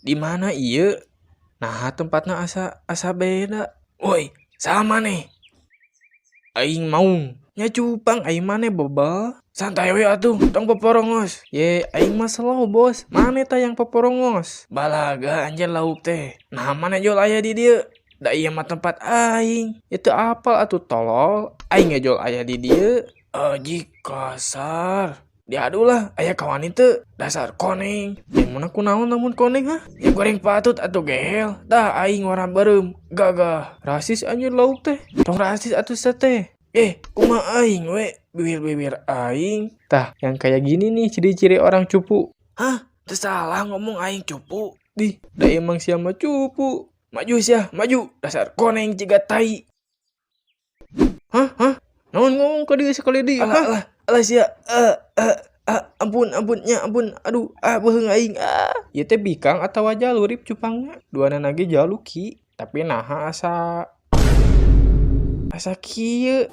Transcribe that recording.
Di mana ieu? Nah, tempatna asa asa beda. Woi, sama nih. Aing maung. Nya cupang, aing maneh bebel. Santai we atuh, tong poporongos. Ye, aing mah slow, Bos. Maneh tah yang poporongos. Balaga anjeun lauk teh. Nah, maneh jol aya di dieu? Da ieu mah tempat aing. Itu apal atuh, tolol. Aing ge jol aya di dieu. Aji, kasar. Diadu lah, aya kawan itu. Dasar koneng. Emang kunaon lamun koneng, ha? Ya goreng patut atuh, gehel. Dah aing warna beureum, gagah. Rasis anjir lauk teh. Tong rasis atuh teh. Eh, kumaha aing we? Bibir-bibir aing. Tah, yang kayak gini nih ciri-ciri orang cupu. Hah? Teu salah ngomong aing cupu. Di, da emang sia mah cupu. Maju sia, maju. Dasar koneng jiga tai. Hah? Hah? Naon ngomong ka dieu sekali deui? Alah, alah, alah sia. Eh, eh, ah, ampun, ampun, nya ampun. Aduh, ah, beuheung aing. Ah. Ieu teh bikang atawa jalu rip cupangna? Duanana ge jalu, Ki. Tapi naha asa asa kieu.